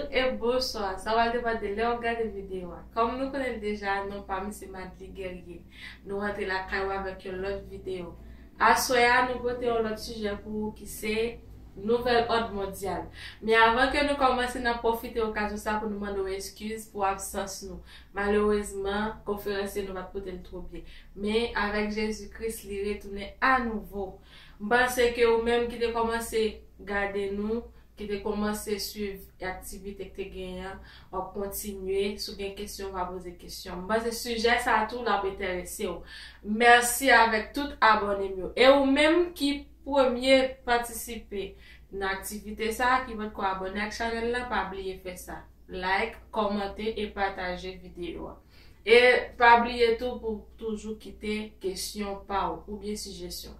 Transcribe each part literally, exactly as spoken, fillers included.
E bonswa, sa va depann de lè w ap gade videyo a. Kòm nou konnen deja, non pa m se Madly Guerrier. Nou rantre lakay ou avèk yon lòt videyo. Aswè a, nou pote yon lòt sijè pou ou ki se nouvèl òd mondyal. Men avan ke nou kòmanse, n ap pwofite okazyon sa pou nou mande w eskiz pou absans nou. Malerezman, konferansye nou pa t pote l twò byen. Men avèk Jezi Kris, li retounen anouvo. M panse ke ou menm ki te kòmanse gade nou, ki te kòmanse swiv aktivite k te genyen an, w ap kontinye. Si w gen kesyon, w va poze kesyon. M panse sijè sa a tou l ap enterese w. Mèsi avèk tout abòne m yo. E ou menm ki premye patisipe nan aktivite sa a, ki potko abòne ak chanèl la, pa bliye fè sa. Like, kòmante e pataje videyo a. E pa bliye tou pou toujou kite kesyon pa w oubyen sijesyon.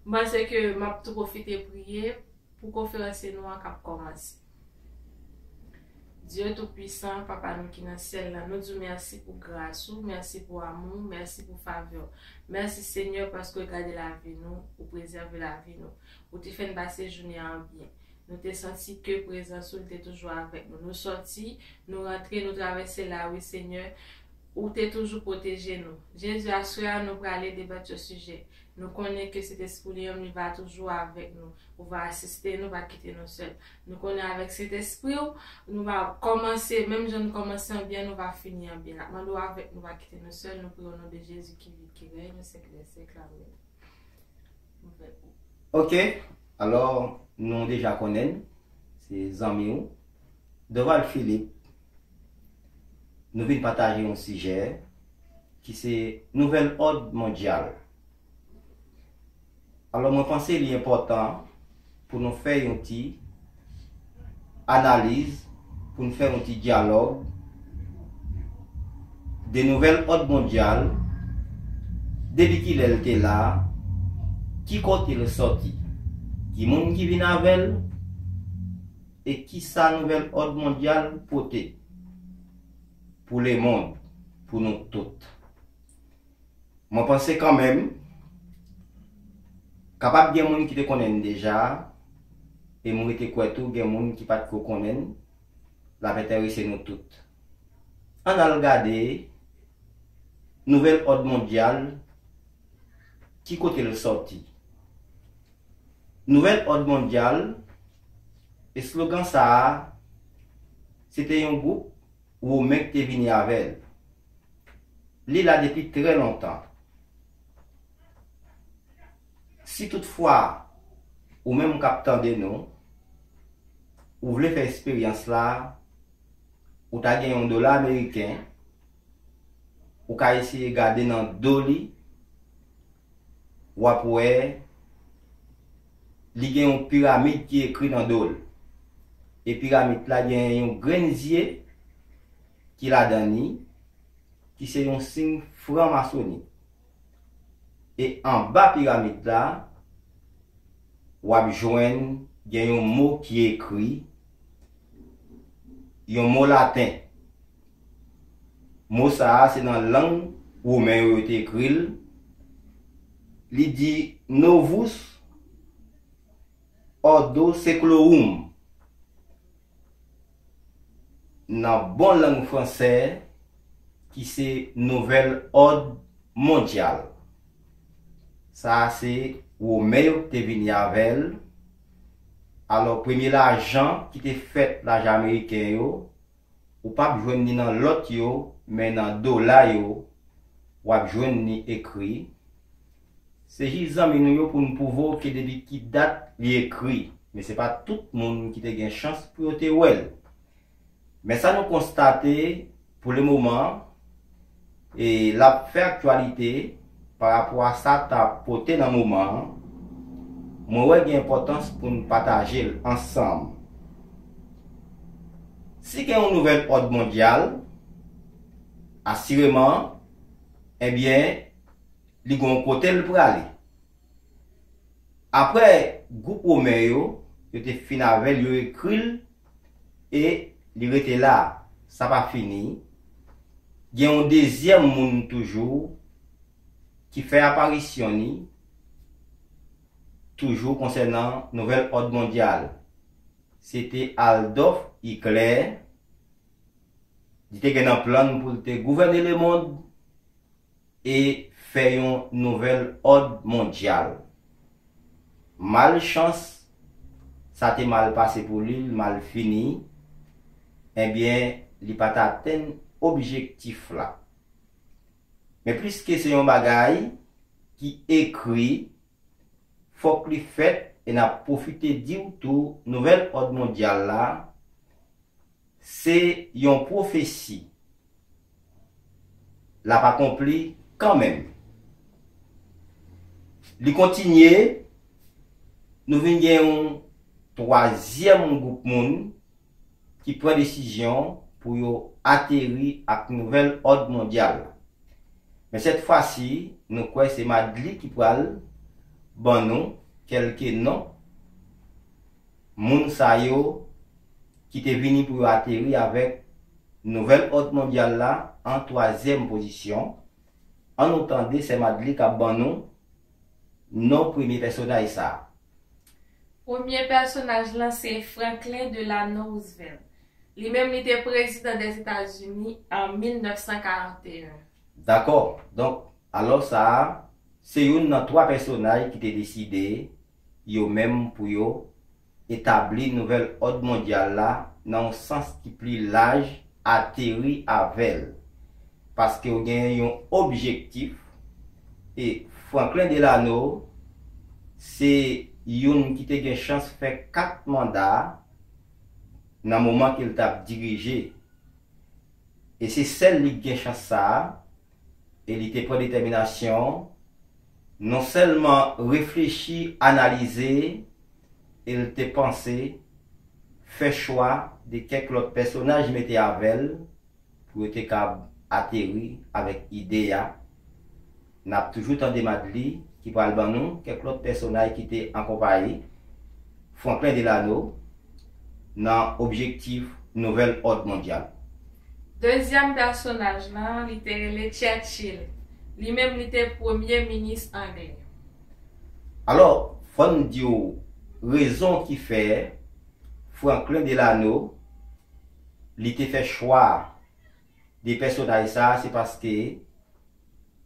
M panse ke m ap tou pwofite priye pou konferansye nou an k ap kòmanse. Dye Toupisan, Papa nou ki nan syèl la, nou di w mèsi pou gras ou, mèsi pou amou w, mèsi pou favè w. Mèsi, Senyè, paske w gade lavi nou, ou prezève lavi nou. Ou te fè n pase jounen an byen. Nou te santi ke prezans ou te toujou avèk nou. Nou sòti, nou rantre, nou travèse lari, Senyè. Ou te toujou pwoteje nou. Jezi, aswè a, nou prale debat yon sijè. Nou konnen ke Sentespri w li menm, li va toujou avèk nou. Ou va asiste nou, pa kite nou sèl. Nou konnen avèk Sentespri w, nou va kòmanse, menm jan nou kòmanse an byen, nou va fini an byen. N ap mande w avèk nou, pa kite nou sèl. Nou priye o non de Jezi ki viv, ki rèy nan syèk dè syèk. Amèn. Ok, alò nou deja konnen l, se zanmi w, Dorval Philippe, nou vin pataje yon sijè ki se nouvèl òd mondyal. Alò mwen panse li enpòtan pou nou fè yon ti analiz, pou n fè yon ti dyalòg de nouvèl òd mondyal, depi kilè l te la, ki kote l sòti, ki moun ki vin avè l, e kisa nouvèl òd mondyal pote pou lemonn, pou nou tout. Mwen panse kanmenm, kapab gen moun ki te konnen n deja, e m rete kwè tou gen moun ki pa t ko konnen n, l ap enterese nou tout. Ann al gade nouvèl òd mondyal, ki kote l sòti. Nouvèl òd mondyal, eslogan sa a, se te yon gwoup Women k te vini avè l. Li la depi trè lontan. Si toutfwa ou menm k ap tande nou, ou vle fè eksperyans la, ou ta gen yon dola ameriken, ou ka eseye gade nan do li, w ap wè li gen yon piramid ki ekri nan do l. E piramid la gen yon grenn zye ki ladan li, ki se yon siy franmasoni. E anba piramid la, w ap jwenn gen yon mo ki ekri, yon mo laten. Mo sa a se nan lang Women yo yo te ekri l. Li di Novus Ordo Seclorum, nan bon lang fransè, ki se nouvèl òd mondyal. Sa a se Women yo ki te vini avè l. Alò, premye lajan ki te fèt, lajan ameriken yo, ou p ap jwenn li nan lòt yo, men nan dola yo, w ap jwenn li ekri. Se jis zanmi nou yo pou n pwouve w ke depi ki dat li ekri, men se pa tout moun ki te gen chans pou yo te wè l. Men sa nou konstate pou lemoman, e l ap fè aktyalite pa rapò a sa ta pote nan moman an, mwen wè gen enpòtans pou n pataje l ansanm. Si gen yon nouvèl òd mondyal, asireman, ebyen, li gen yon kote l prale. Apre gwoup Women yo, yo te fin avè l, yo ekri l, e li rete la, sa pa fini. Gen yon dezyèm moun toujou ki fè aparisyon li, toujou konsènan nouvèl òd mondyal. se te Adolf Hitler. Li te gen nan plan pou l te gouvène lemonn e fè yon nouvèl òd mondyal. Malchans, sa te mal pase pou li, l mal fini, ebyen, li pa t atenn objektif la. Men pliske se yon bagay ki ekri, fòk li fèt, e n ap pwofite di w tou, nouvèl òd mondyal la, se yon pwofesi. L ap akonpli kanmenm. Li kontinye, nou vin gen yon twazyèm gwoup moun ki pran desizyon pou yo ateri ak nouvèl òd mondyal la. Men sèt fwa si, nou kwè se Madly ki pral ban nou kèlke non moun sa yo ki te vini pou yo ateri avèk nouvèl òd mondyal la an twazyèm pozisyon. Ann nou tande sè Madly k ap ban nou non premye pèsonaj sa a. Premye pèsonaj lan se Franklin Delano Roosevelt. Li menm li te prezidan Dèzetazini an mil nèf san karannteyen. Dakò. Donk, alò sa a, se youn nan twa pèsonaj ki te deside yo menm pou yo etabli nouvèl òd mondyal la nan yon sans ki pli laj, ateri avè l. Paske yo gen yon objektif, e Franklin Delano se youn ki te gen chans fè kat manda nan moman ke l t ap dirije. E se sèl li k gen chans sa a, e li te pran detèminasyon, non sèlman reflechi, analize, e l te panse, fè chwa de kèk lòt pèsonaj mete avè l pou yo te kab ateri avèk ide a. N ap toujou tande Madly ki pral ban nou kèk lòt pèsonaj ki te akonpaye Franklin Delano nan objektif nouvèl òd mondyal. Dezyèm pèsonaj lan, li te rele Churchill. Li menm li te premye minis anglè. Alò, fò n di w rezon ki fè Franklin Delano li te fè chwa de pèsonaj sa a, se paske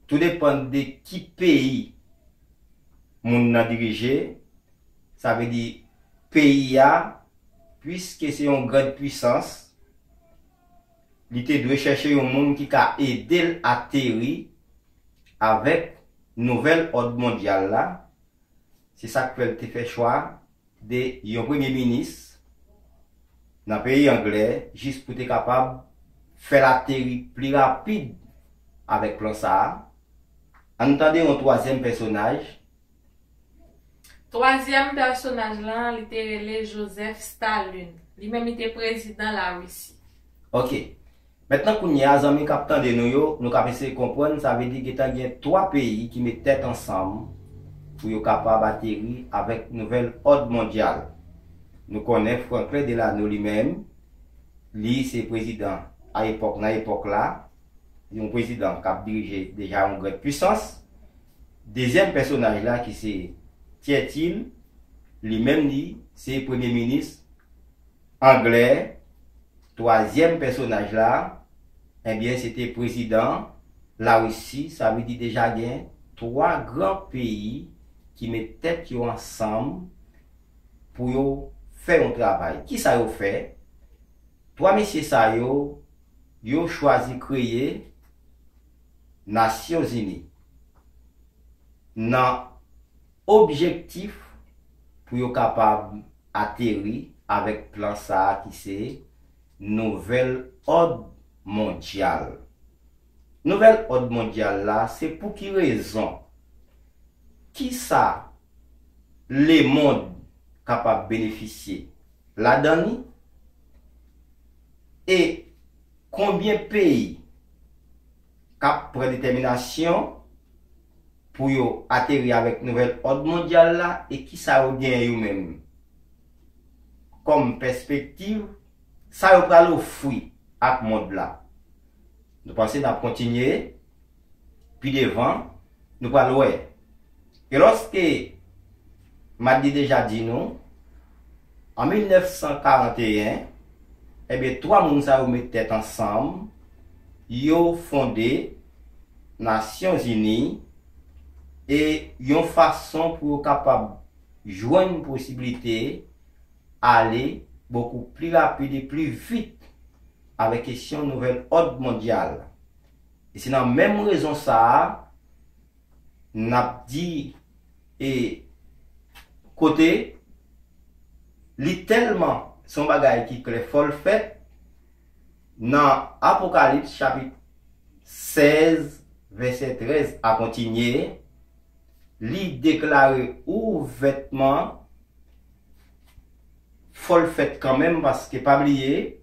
tou depann de ki peyi moun nan dirije, sa vle di peyi a, piske se yon grand pwisans, li te dwe chèche yon moun ki ka ede l ateri avèk nouvèl òd mondyal la. Se sa k fè l te fè chwa de yon premye minis nan peyi anglè jis pou te kapab fè l ateri pli rapid avèk plan sa a. Ann tande yon twazyèm pèsonaj. Twazyèm pèsonaj lan, li te rele Joseph Stalin. Li menm li te prezidan Larisi. Ok. Mentnan kounye a, zanmi k ap tande nou yo, nou k ap eseye konprann, sa vle di gentan gen twa peyi ki met tèt ansanm pou yo kapab ateri avèk nouvèl òd mondyal. Nou konnen Franklin Delano li menm, li se prezidan a epòk, nan epòk la, yon prezidan k ap dirije deja yon grand pwisans. Dezyèm pèsonaj la ki se Churchill, li menm li se premye minis anglè. Twazyèm pèsonaj la, ebyen, se te prezidan Larisi, sa vle di deja gen twa gran peyi ki met tèt yo ansanm pou yo fè yon travay. Kisa yo fè? Twa mesye sa yo, yo chwazi kreye Nasyonzini nan objektif pou yo kapab ateri avèk plan sa a ki se nouvèl òd mondyal. Nouvèl òd mondyal la, se pou ki rezon? Kisa lemonn kapab benefisye ladan li? E konbyen peyi k ap pran detèminasyon pou yo ateri avèk nouvèl òd mondyal la e kisa yo genyen yo menm kòm pèspektiv, sa yo pral ofri ak mond la? Nou panse n ap kontinye pi devan, nou pral wè. E lòske Madly deja di nou, An mil nèf san karanteyen, ebyen, twa moun sa yo met tèt ansanm, yo fonde Nasyonzini, e yon fason pou yo kapab jwenn posiblite ale bokou pli rapid e pli vit avèk kesyon nouvèl òd mondyal. E se nan menm rezon sa a, n ap di, e kote li tèlman se yon bagay ki klè, fò l fèt. Nan Apokalips chapit sèz, vèsè trèz a kontinye, li deklare ouvètman, fò l fèt kanmenm, paske pa bliye,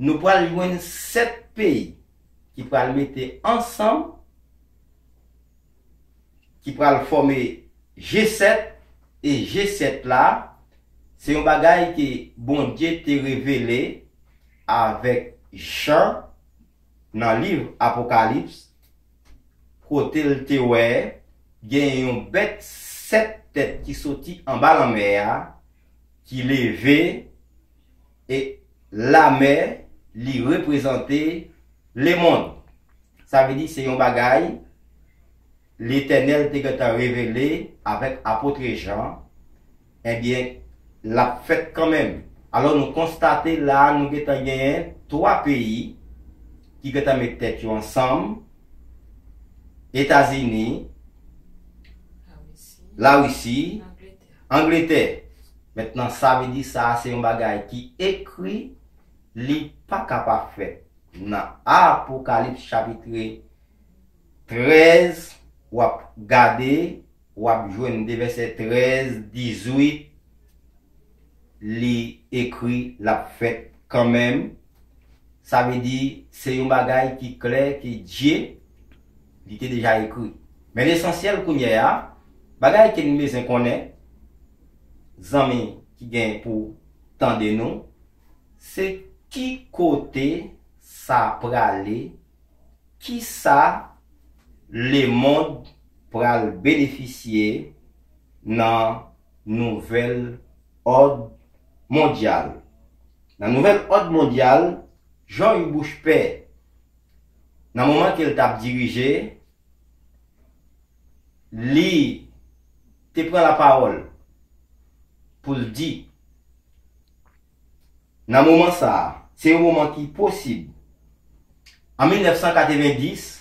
nou pral jwenn sèt peyi ki pral mete ansanm, ki pral fòme G sèt, e G sèt la, se yon bagay ke Bondye te revele avèk Jan nan liv Apokalips, kote l te wè gen yon bèt sèt tèt ki soti anba lanmè a, ki leve, e lamè, li reprezante lemonn. Sa vle di se yon bagay Letènèl te gentan revele avèk apot Jan, ebyen, l ap fèt kanmenm. Alò, nou konstate la, nou gentan genyen twa peyi ki gentan met tèt yo ansanm, Etazini, Larisi, Angletè. Mentnan, sa vle di sa, se yon bagay ki ekri, li pa ka pa fèt. Nan Apokalips chapit trèz, w ap gade, w ap jwenn de vèsè trèz, dizuit, li ekri, l ap fèt kanmenm. Sa vle di, se yon bagay ki klè, ke Dye, li te deja ekri. Men lesansyèl kounye a, bagay ke n bezwen konnen, zanmi ki gen pou tande nou, se ki kote sa prale, kisa lemonn pral benefisye nan nouvèl òd mondyal. Nan nouvèl òd mondyal, Jean Hugues Bouchepè, nan moman ke l t ap dirije, li te pran lapawòl pou l di, nan moman sa a, se yon moman ki posib. An mil nèf san katrevenndis,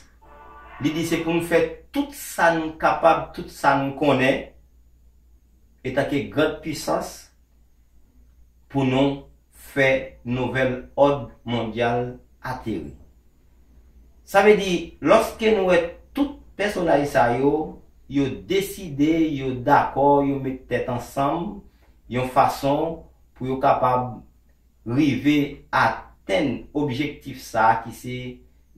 li di se pou n fè tout sa n kapab, tout sa n konnen, etanke grand pwisans, pou nou fè nouvèl òd mondyal ateri. Sa vle di, lòske nou wè tout pèsonaj sa yo, yo deside, yo dakò, yo met tèt ansanm yon fason pou yo kapab rive atenn objektif sa a ki se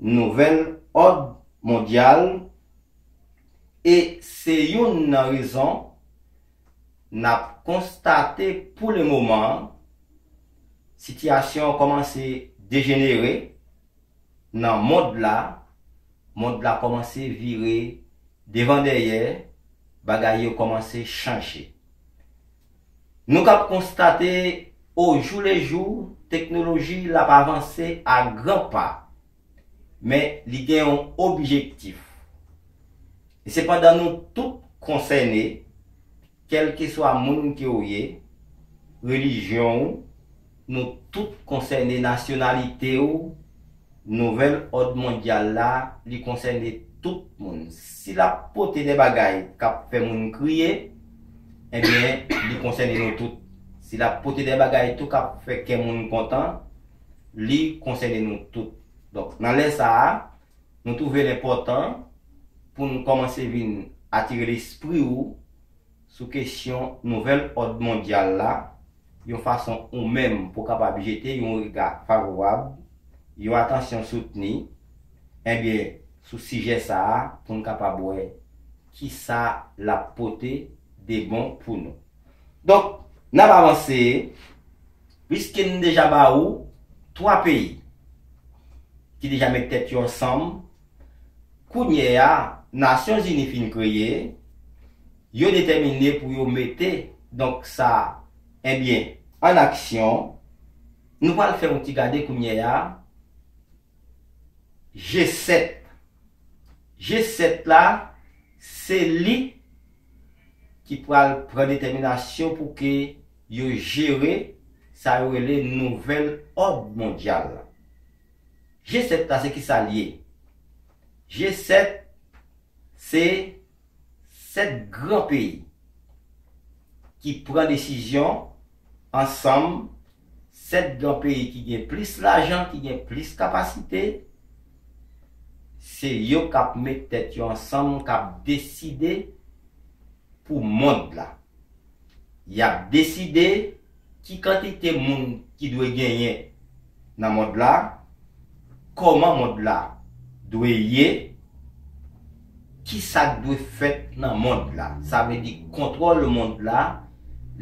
nouvèl òd mondyal. E se youn nan rezon n ap konstate pou le moman, sitiyasyon an kòmanse dejenere nan mond la, mond la kòmanse vire devan dèyè, bagay yo kòmanse chanje. Nou k ap konstate, o jou le jou, teknoloji l ap avanse a gran pa, men li gen yon objektif. E sepandan, nou tout konsène, kèlkeswa moun ke w ye, relijyon w, nou tout konsène, nasyonalite w, nouvèl òd mondyal la, li konsène tout moun. Si l ap pote de bagay k ap fè moun kriye, ebyen, li konsène nou tout. Si l ap pote de bagay tou k ap fè kè moun kontan, li konsène nou tout. Donk, nan lè sa a, nou twouve l enpòtan pou n kòmanse vin atire lespri w sou kesyon nouvèl òd mondyal la, yon fason ou menm pou w kapab jete yon rega favorab, yon atansyon soutni, ebyen, sou sijè sa a, pou n kapab wè kisa l ap pote de bon pou nou. Donk, n ap avanse, piske n deja ba ou twa peyi ki deja met tèt yo ansanm. Kounye a, Nasyonzini fin kreye, yo detèmine pou yo mete, donk sa, ebyen, an aksyon. Nou pral fè yon ti gade kounye a. G sèt. G sèt la, se li ki pral pran detèminasyon pou ke yo jere sa yo rele nouvèl òd mondyal la. G sèt la, se ki sa l ye? G sèt, se sèt gran peyi ki pran desizyon ansanm, sèt gran peyi ki gen plis lajan, ki gen plis kapasite, se yo k ap met tèt yo ansanm, k ap deside pou mond la. Y ap deside ki kantite moun ki dwe genyen nan mond la, kòman mond la dwe ye, ki sa k dwe fèt nan mond la. Sa vle di kontwòl mond la,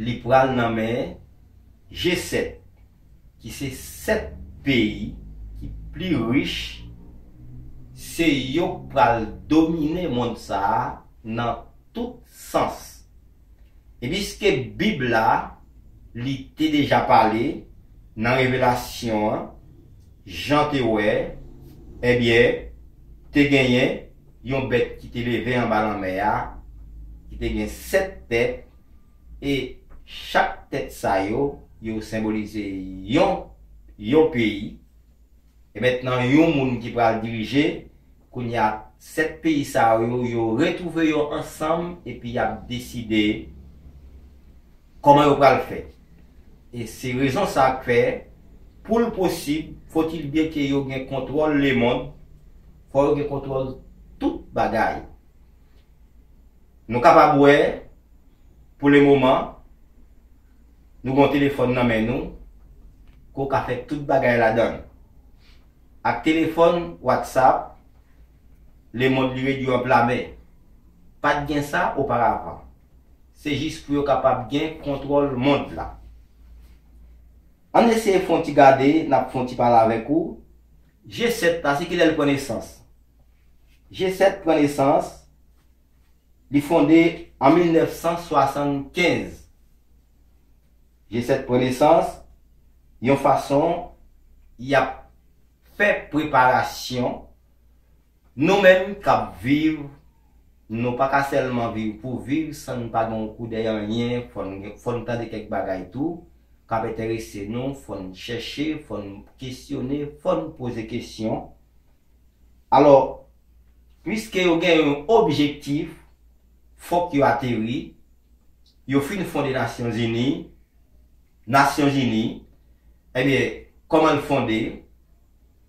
li pral nan men G sèt, ki se sèt peyi ki pli rich, se yo k pral domine mond sa a nan tout sans. E piske Bib la, li te deja pale nan Revelasyon an, Jan te wè, ebyen, te genyen yon bèt ki te leve anba lanmè a, ki te gen sèt tèt, e chak tèt sa yo, yo senbolize yon, yon peyi. E mentnan, yon moun ki pral dirije, kounye a, sèt peyi sa yo, yo retwouve yo ansanm epi y ap deside kòman yo pral fè. E se rezon sa k fè, pou l posib, faut-il bien ke yo gen kontwòl lemonn, fò yo gen kontwòl tout bagay. Nou kapab wè, pou le moman, nou gen yon telefòn nan men nou, ke w ka fè tout bagay ladan l. Ak telefòn, WhatsApp, lemonn li redui an pla men. Pa t gen sa oparavan. Se jis pou yo kapab gen kontwòl mond la. Ann eseye fè yon ti gade, n ap fè yon ti pale avèk ou. G sèt la, se kilè l pran nesans? G sèt pran nesans, li fonde an mil nèf san swasannkenz. G sèt pran nesans, yon fason y ap fè preparasyon. Nou menm k ap viv, nou pa ka sèlman viv pou viv san n pa gen yon koudèy anyen, fò n, fò n tande kèk bagay tou k ap enterese nou, fò n chèche, fò n kesyone, fò n poze kesyon. Alò, piske yo gen yon objektif, fòk yo ateri, yo fin fonde Nasyonzini, Nasyonzini, ebyen, kòman l fonde?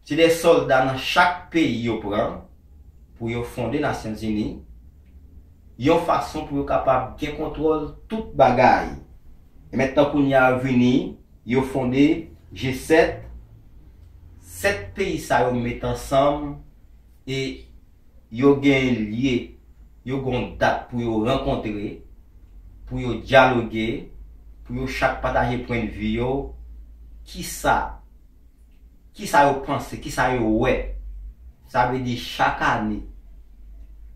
Se de sòlda nan chak peyi yo pran pou yo fonde Nasyonzini, yon fason pou yo kapab gen kontwòl tout bagay. E mentnan kounye a vini, yo fonde G sèt, sèt peyi sa yo met ansanm e yo gen lye, yo gen yon dat pou yo rankontre, pou yo dyaloge, pou yo chak pataje pwennvi yo, kisa, kisa yo panse, kisa yo wè. Sa vle di chak ane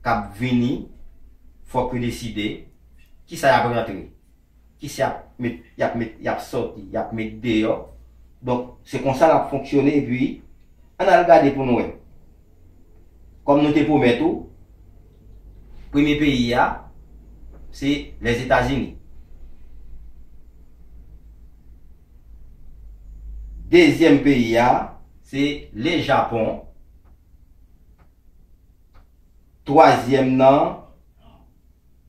k ap vini, fòk yo deside kisa y ap rantre. Kisa y ap met, y ap met, y ap sòti, y ap met deyò. Donk, se konsa l ap fonksyone, epi, ann al gade pou n wè. Kòm nou te pwomèt ou, premye peyi a, se Lèzetazini. Dezyèm peyi a, se Le Japon. Twazyèm nan,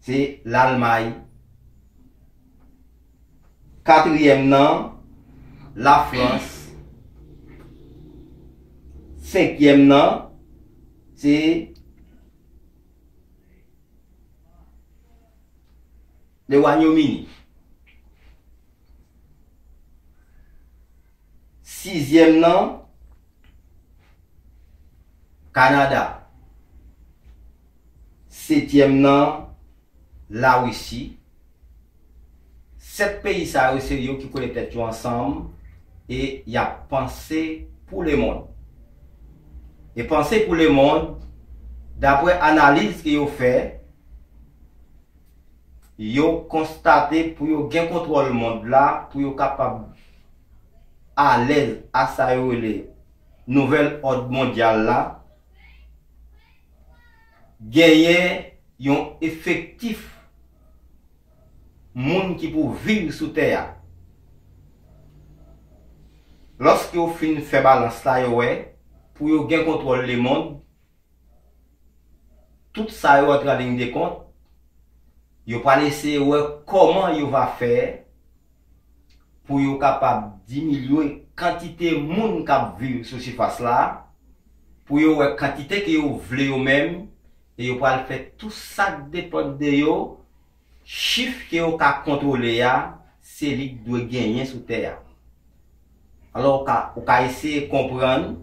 se Lalmay. Katriyèm nan, Lafrans. Senkyèm nan, se Le Wayòm Ini. Sizyèm nan, Kanada. Setyèm nan, Larisi. Sèt peyi sa yo, se yo ki kole tèt yo ansanm e y ap panse pou lemonn. E panse pou lemonn, daprè analiz ke yo fè, yo konstate pou yo gen kontwòl mond la, pou yo kapab alèz a sa yo rele nouvèl òd mondyal la, genyen yon efektif moun ki pou viv sou tè a. Lòske yo fin fè balans la, yo wè, pou yo gen kontwòl lemonn, tout sa yo antre an liy de kont, yo pral eseye wè kòman yo va fè pou yo kapab diminye kantite moun k ap viv sou sifas la, pou yo wè kantite ke yo vle yo menm, e yo pral fè tou sa k depann de yo, chif ke yo ka kontwole a, se li k dwe genyen sou tè a. Alò, ou ka, ou ka eseye konprann,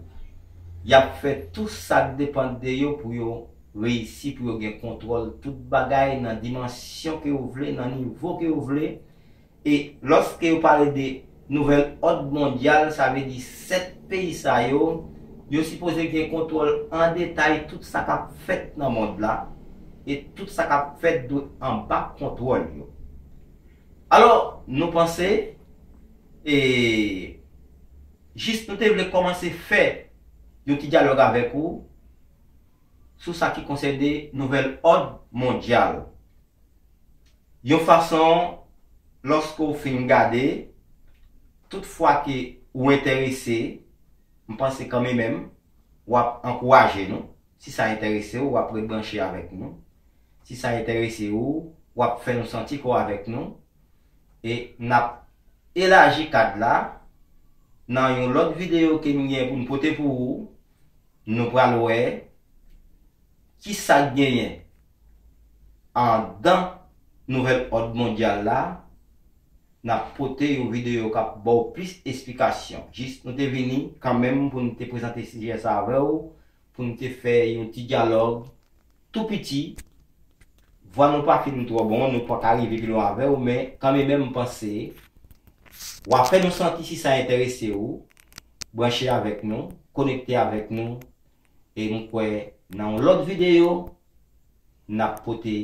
y ap fè tou sa k depann de yo pou yo reyisi, pou yo gen kontwòl tout bagay nan dimansyon ke yo vle, nan nivo ke yo vle. E lòske yo pale de nouvèl òd mondyal, sa vle di sèt peyi sa yo, yo sipoze gen kontwòl an detay tout sa k ap fèt nan mond la, e tout sa k ap fèt dwe anba kontwòl yo. Alò, nou panse, e, jis nou te vle kòmanse fè yon ti dyalòg avèk ou sou sa ki konsène nouvèl òd mondyal. Yon fason, lòske w fin gade, tout fwa ke ou enterese, m panse kanmenmenm, w ap ankouraje nou. Si sa enterese w, w ap ret branche avèk nou. Si sa enterese w, w ap fè nou santi kò w avèk nou. E n ap elaji kad la nan yon lòt videyo ke nou gen pou n pote pou ou. Nou pral wè kisa k genyen anndan nouvèl òd mondyal la. N ap pote yon videyo k ap ba w plis esplikasyon. Jis nou te vini kanmenm pou n te prezante sijè sa avè w, pou n te fè yon ti dyalòg tou piti. Vwa nou pa fin twò bon, nou pa ka rive pi lwen avè w, men kanmenmenm m panse w ap fè nou santi si sa enterese w, branche avèk nou, konekte avèk nou, e m kwè nan yon lòt videyo, n ap pote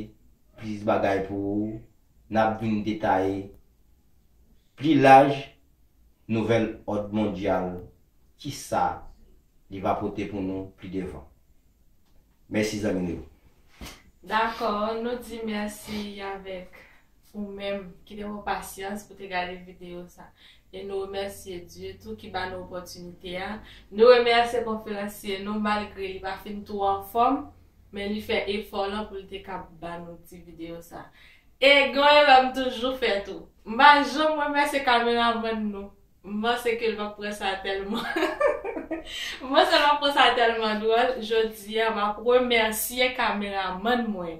plis bagay pou ou, n ap vin detaye pli laj nouvèl òd mondyal, kisa li va pote pou nou pi devan. Mèsi, zanmi nou yo. Dakò, nou di mèsi avèk ou menm ki te pran pasyans pou te gade videyo sa. E nou remèsye Dye tou ki ba nou opòtinite a. Nou remèsye konferansye nou, malgre li pa fin twò anfòm, men li fè efò lan pou li te kab ba nou ti videyo sa. E gen yon erè m toujou fè tou. M pa janm remèsye kameramann nou. M panse ke l p ap pran sa tèlman. M panse l p ap pran sa tèlman dwòl. Jodi a, m ap remèsye kameramann mwen.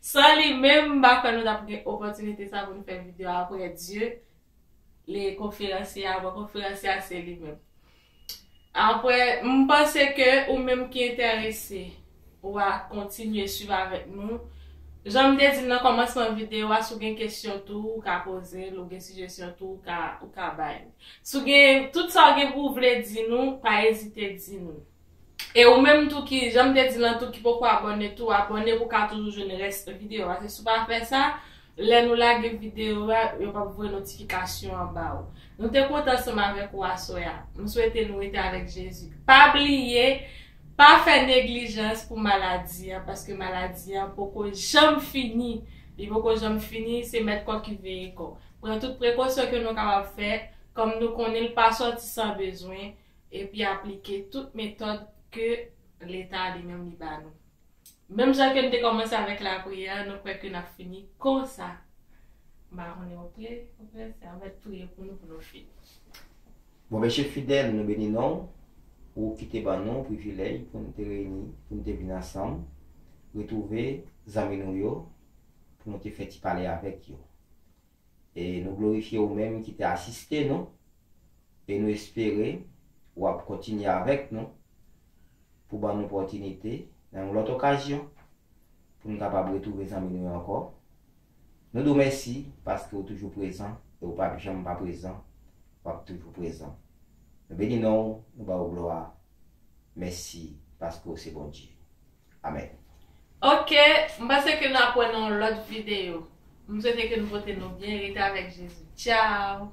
San li menm, m pa kwè nou t ap gen opòtinite sa pou n fè videyo a, apre Dye, li konferansye a, bon, konferansye a se li menm. Apre, m panse ke ou menm ki enterese, w a kontinye swiv avèk nou. Jan m te di l nan kòmansman videyo a, si w gen kesyon tou, ou ka poze l, ou gen sijesyon tou, ou ka, ou ka bay. Si w gen tout sa w gen pou w vle di nou, pa ezite di nou. E ou menm tou ki, jan m te di l lan tou, ki poko abòne tou, abòne pou w ka toujou jwenn rès videyo. Paske si w pa fè sa, lè nou lage videyo a, yo p ap voye notifikasyon an ba ou. Nou te kontan ansanm avèk ou aswè a. M swete nou rete avèk Jezi. Pa bliye, pa fè neglijans pou maladi an, paske maladi an poko janm fini. Li poko janm fini, se mèt kò ki veye kò. Pran tout prekosyon ke nou kapab fè, kòm nou konnen l pa sòti san bezwen, epi aplike tout metòd ke Leta li menm li ba nou. Menm jan ke n te kòmanse avèk lapriyè, nou kwè ke n ap fini konsa. M pa konnen, oke, oke, se anmèt priye pou nou, pou nou fini. Bon, mesye fidèl, nou beni non w, ou ki te ban nou privilèj pou n te reyini, pou n te vin ansanm, retwouve zanmi nou yo, pou nou te fè ti pale avèk yo. E nou glorifye ou menm ki te asiste nou, e nou espere w ap kontinye avèk nou pou ban nou opòtinite nan yon lòt okazyon pou n kapab retwouve zanmi nou yo ankò. Nou di w mèsi paske w toujou prezan e w p ap janm pa prezan, w ap toujou prezan. Nou beni non w, nou ba w glwa. Mèsi paske w se Bondye. Amèn. Ok, m panse ke n ap wè nan yon lòt videyo. M swete ke nou pote nou byen. Rete avèk Jezi. Tchao!